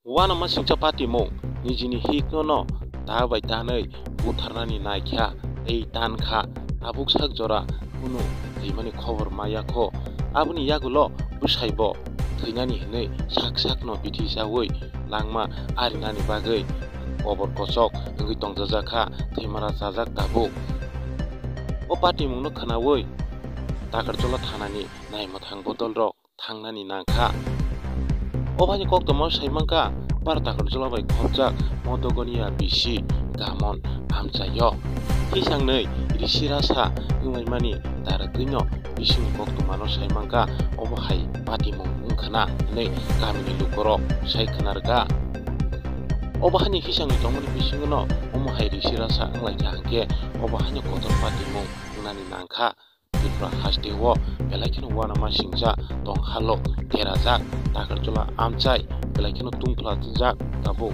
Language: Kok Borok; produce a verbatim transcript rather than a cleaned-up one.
Uanama singcha patimung nijini hikno no ta bai tanwi butharnani naikha tei tankha, tabuk sak jora kunu thwimani khobor maya kho. Aboni yagulo bwsaibo thwinani hwnwi sak sakno bithi chaui langma arinani bagwi kobor kochok wngwi tongjajakha, thwimara chajak tabuk. O patimungno khwnaui Takarjala thanani naimwthang bodolrok thangnani nangkha. Obo haini koktwmao saimangkha, Para Takarjala bai khopjak Modogonia bisi Gamon amchaio. Hisangnwi risi rasa wnglaimani darwtwino bisingni koktwmano saimangkha, obo hai patimung wngkhwna hwnwi kamini lukorok sai khwnarwkha. Obo haini hisangni tongmani bisingono omo hai risi rasa wnglaikha hwnkhe obo haino kotor patimung wngnani nangkha. Tripura hasteo belai kheno uanama singcha tong halok derajak, Takarjala amchai belai kheno tungphla twngjak tabuk.